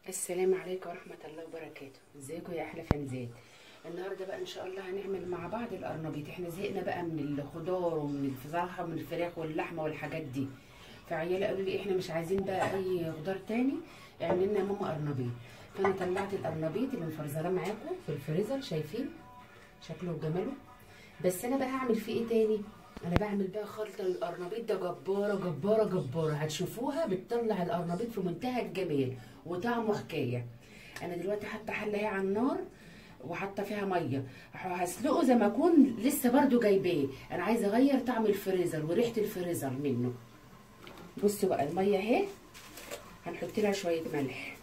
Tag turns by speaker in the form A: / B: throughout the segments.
A: السلام عليكم ورحمة الله وبركاته. ازيكم يا احلى فانزات؟ النهارده بقى ان شاء الله هنعمل مع بعض القرنبيط. احنا زهقنا بقى من الخضار ومن الفراخ ومن الفراخ واللحمة والحاجات دي، فعيالي قالوا لي احنا مش عايزين بقى اي خضار تاني، اعمل لنا يا ماما قرنبيط. فانا طلعت القرنبيط اللي مفرزراه معاكم في الفريزر، شايفين شكله وجماله. بس انا بقى هعمل فيه ايه تاني؟ انا بعمل بقى خلطه للقرنبيط ده جبارة جبارة جبارة، هتشوفوها بتطلع القرنبيط في منتهى الجمال وطعمه حكاية. انا دلوقتي حاطه حله اهي على النار وحاطه فيها مية، هسلقه زي ما اكون لسه برده جايباه. انا عايزه اغير طعم الفريزر وريحه الفريزر منه. بصوا بقى المية اهي، هنحط لها شوية ملح،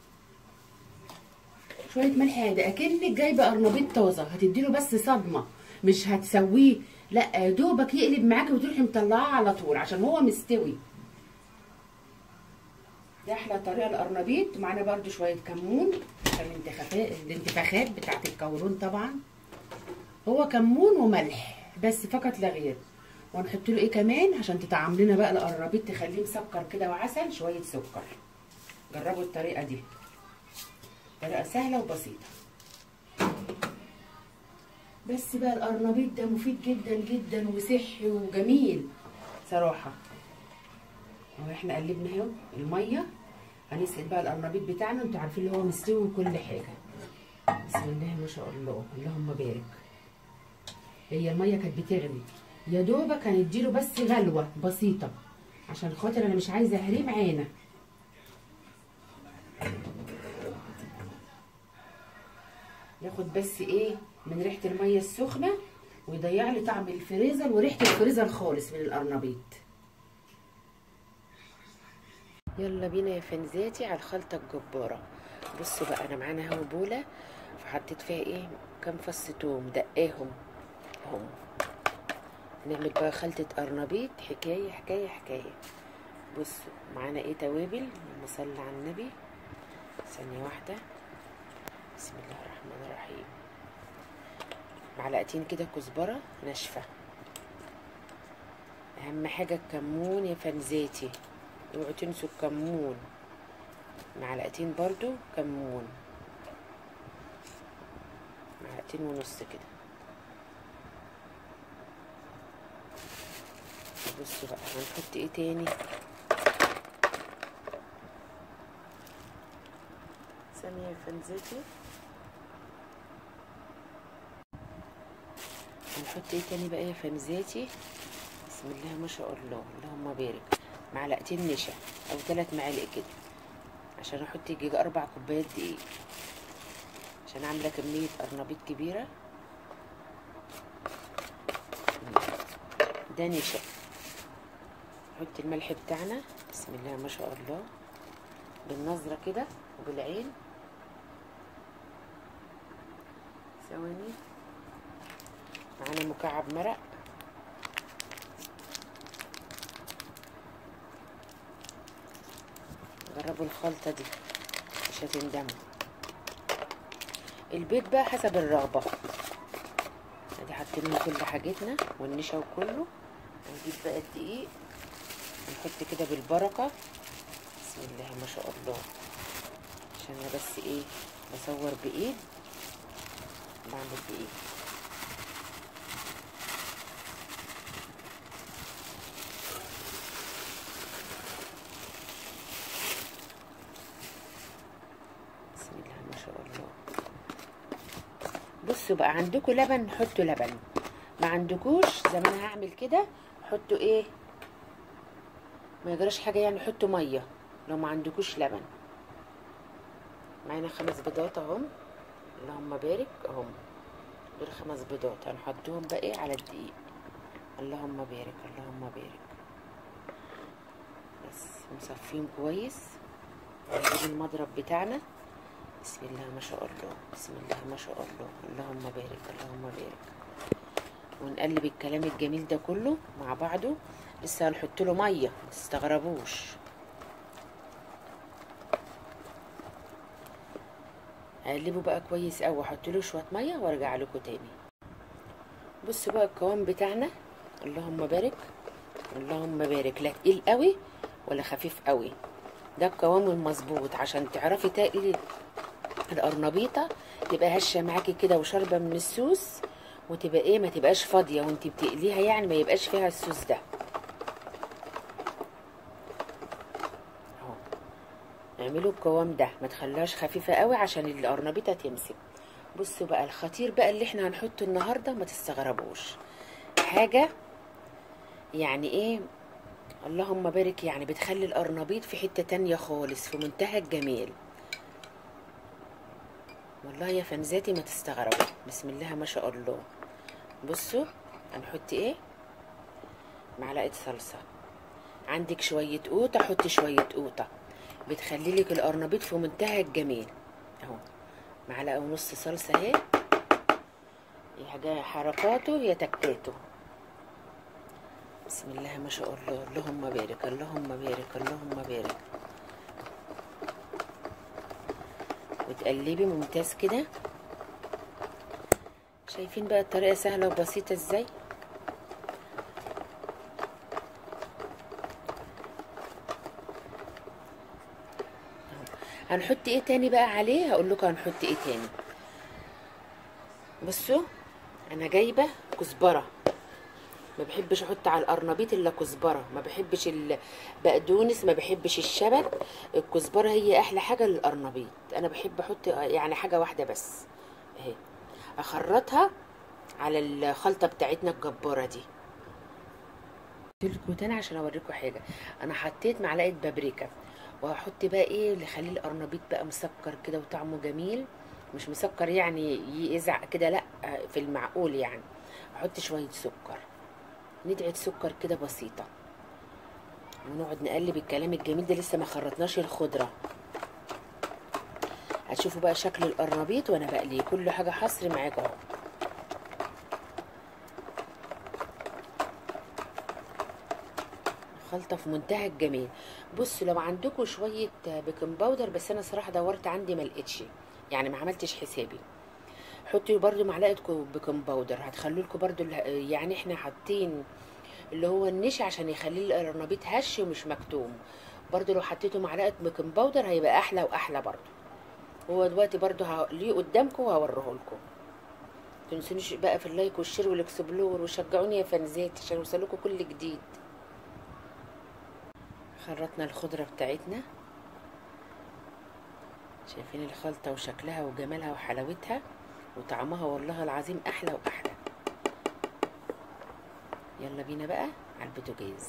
A: شوية ملح ده اكنك جايبه قرنبيط طازة، هتديله بس صدمة، مش هتسويه، لا دوبك يقلب معاكي وتروحي مطلعاه على طول عشان هو مستوي. ده احلى طريقه القرنبيط. معانا برده شوية كمون عشان الانتفاخات بتاعت الكورون، طبعا هو كمون وملح بس فقط لا غير. وهنحط له ايه كمان عشان تطعم لنا بقى القرنبيط، تخليه مسكر كده وعسل، شوية سكر. جربوا الطريقة دي، طريقه سهلة وبسيطة. بس بقى القرنبيط ده مفيد جدا جدا وصحي وجميل صراحة. اهو احنا قلبنا اهو المية، هنسقي بقى القرنبيط بتاعنا، انتوا عارفين اللي هو مستوي وكل حاجة. بسم الله ما شاء الله، اللهم بارك. هي المية كانت بتغلي يا دوبك، هنديله بس غلوه بسيطة عشان خاطر انا مش عايزه اهريه معانا. ياخد بس ايه من ريحه المية السخنة ويضيع لي طعم الفريزر وريحه الفريزر خالص من القرنبيط. يلا بينا يا فنزاتي على الخلطة الجبارة. بصوا بقى انا معانا اهو بوله، فحطيت فيها ايه كام فص توم دقاهم اهم. نعمل بقى خلطه قرنبيط حكاية حكاية حكاية. بصوا معانا ايه توابل، اللهم صل على النبي. ثانية واحدة، بسم الله الرحمن الرحيم. معلقتين كده كزبره ناشفة، اهم حاجة الكمون يا فنزاتي، اوعوا تنسوا الكمون. معلقتين برضو كمون، معلقتين ونص كده. بصوا بقى هنحط ايه تاني، ثانية يا فنزاتي. هنحط ايه تاني بقى يا فنزاتي؟ بسم الله ما شاء الله، اللهم بارك. معلقتين نشا او 3 معالق كده، عشان احط يجي 4 كوبايات دقيق، عشان عامله كمية قرنبيط كبيرة. ده نشا. نحط الملح بتاعنا، بسم الله ما شاء الله، بالنظرة كده وبالعين. ثواني، معانا مكعب مرق، جربوا الخلطة دي مش هتندموا. البيض بقى حسب الرغبة، ادي حاطين كل حاجتنا والنشا وكله. هنجيب بقى الدقيق نحط كده بالبركة، بسم الله ما شاء الله. عشان انا بس ايه بصور بايد، بعمل بايد. بسم الله ما شاء الله. بصوا بقى، عندكم لبن حطوا لبن، ما عندكوش زي ما انا هعمل كده حطوا ايه، ما يجراش حاجة يعني، حطوا مية لو ما عندكوش لبن. معانا 5 بيضات اهم، اللهم بارك اهم، دول 5 بيضات هنحطهم بقى ايه على الدقيق. اللهم بارك اللهم بارك. بس نصفيهم كويس. ونجيب المضرب بتاعنا، بسم الله ما شاء الله، بسم الله ما شاء الله، اللهم بارك اللهم بارك. ونقلب الكلام الجميل ده كله مع بعضه. لسه هنحط له مية، ما تستغربوش. هقلبه بقى كويس قوي، احط له شوية مية وارجع لكم تاني. بصوا بقى القوام بتاعنا، اللهم بارك اللهم بارك، لا تقيل قوي ولا خفيف قوي، ده القوام المظبوط عشان تعرفي تقلي القرنبيطه تبقى هشه معاكي كده وشاربه من السوس، وتبقى ايه، ما تبقاش فاضية وانت بتقليها، يعني ما يبقاش فيها السوس ده. اهو اعملوا القوام ده، ما تخليهاش خفيفة قوي عشان القرنبيطه تمسك. بصوا بقى الخطير بقى اللي احنا هنحطه النهارده، ما تستغربوش حاجة يعني ايه، اللهم بارك، يعني بتخلي القرنبيط في حتة تانية خالص، في منتهى الجمال. والله يا فنزاتي ما تستغربوا، بسم الله ما شاء الله. بصوا هنحط ايه، معلقه صلصه، عندك شوية قوطه حطي شوية قوطه، بتخلي لك القرنبيط في منتهى الجمال. اهو معلقه ونص صلصه اهي، يا حركاته يا تكاته. بسم الله ما شاء الله، اللهم بارك اللهم بارك اللهم بارك. وتقلبي ممتاز كده. شايفين بقى الطريقة سهلة وبسيطة ازاي؟ هنحط ايه تاني بقى عليه؟ هقول لكم هنحط ايه تاني. بصوا انا جايبه كزبره، ما بحبش احط على القرنبيط الا كزبره، ما بحبش البقدونس، ما بحبش الشبت، الكزبره هي احلى حاجة للقرنبيط. انا بحب احط يعني حاجة واحدة بس اهي، اخرطها على الخلطة بتاعتنا الجبارة دي. قلتلكوا تاني عشان اوريكم حاجة، انا حطيت معلقه بابريكا، وهحط بقى ايه اللي يخلي القرنبيط بقى مسكر كده وطعمه جميل، مش مسكر يعني يزعق كده، لا في المعقول يعني. احط شوية سكر، ندعه سكر كده بسيطة، ونقعد نقلب الكلام الجميل ده. لسه ما خرطناش الخضرة. هتشوفوا بقى شكل القرنبيط وانا بقليه، كل حاجة حصري معاكم اهو. خلطه في منتهى الجمال. بصوا لو عندكم شوية baking powder، بس انا صراحة دورت عندي ما لقيتش، يعني ما عملتش حسابي، حطي برده معلقه baking powder، هتخلوا لكم برده، يعني احنا حاطين اللي هو النشا عشان يخلي القرنبيط هش ومش مكتوم. برده لو حطيتوا معلقه baking powder هيبقى احلى واحلى برده. هو دلوقتي برده هقليه قدامكم وهوريه لكم. متنسونيش بقى في ال like وال share وال explore، وشجعوني يا فانزات عشان يوصلكم كل جديد. خرطنا الخضرة بتاعتنا، شايفين الخلطة وشكلها وجمالها وحلاوتها وطعمها، والله العظيم احلى واحلى. يلا بينا بقى على البوتاجاز.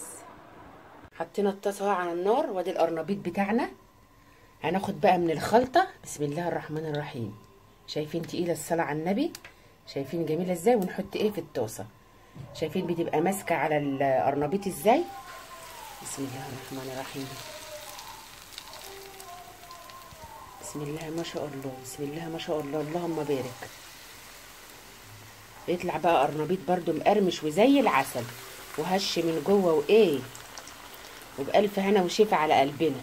A: حطينا الطاسه على النار، وادي القرنبيط بتاعنا. هناخد بقى من الخلطة، بسم الله الرحمن الرحيم. شايفين تقيلة الصلاة على النبي، شايفين جميلة ازاي. ونحط ايه في الطاسه، شايفين بتبقى ماسكه على القرنبيط ازاي. بسم الله الرحمن الرحيم، بسم الله ما شاء الله، بسم الله ما شاء الله، اللهم بارك. يطلع بقى قرنبيط برده مقرمش وزي العسل وهش من جوه وايه، وبألف هنا وشفا على قلبنا.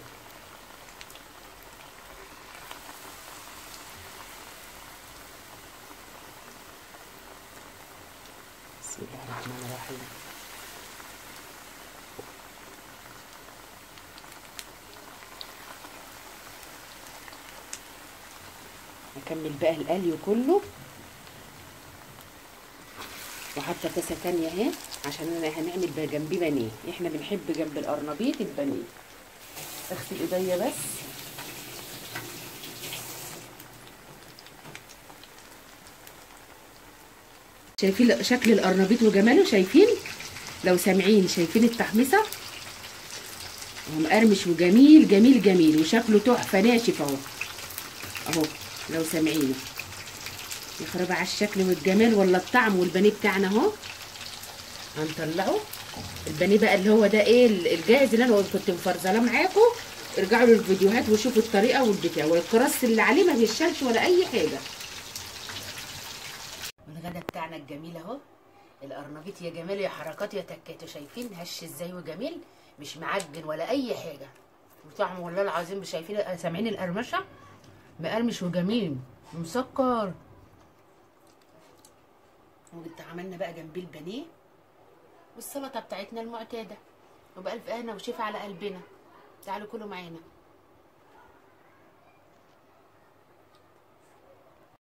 A: بسم الله الرحمن الرحيم. هكمل بقى القلي كله، وحاطه طاسه تانية اهي عشان انا هنعمل بقى جنبيه بانيه، احنا بنحب جنب القرنبيط البانيه. اغسل ايديا بس. شايفين شكل القرنبيط وجماله؟ شايفين؟ لو سامعين شايفين التحميصه؟ هو مقرمش وجميل جميل جميل، وشكله تحفة ناشف اهو اهو لو سامعينه. يخرب على الشكل والجمال ولا الطعم. والبانيه بتاعنا اهو هنطلعه. البانيه بقى اللي هو ده ايه الجاهز اللي انا كنت مفرزلاه معاكم، ارجعوا للفيديوهات وشوفوا الطريقة والبتاع، والكراس اللي عليه ما بيشالش ولا اي حاجة. والغدا بتاعنا الجميل اهو، القرنبيط يا جمال يا حركات يا تكاتو، شايفين هش ازاي وجميل، مش معجن ولا اي حاجة، وطعمه والله العظيم شايفين سامعين القرمشه، مقرمش وجميل ومسكر. وعملنا بقى جنبيه البانيه والسلطة بتاعتنا المعتادة، وبألف هنا وشفا على قلبنا. تعالوا كلوا معانا.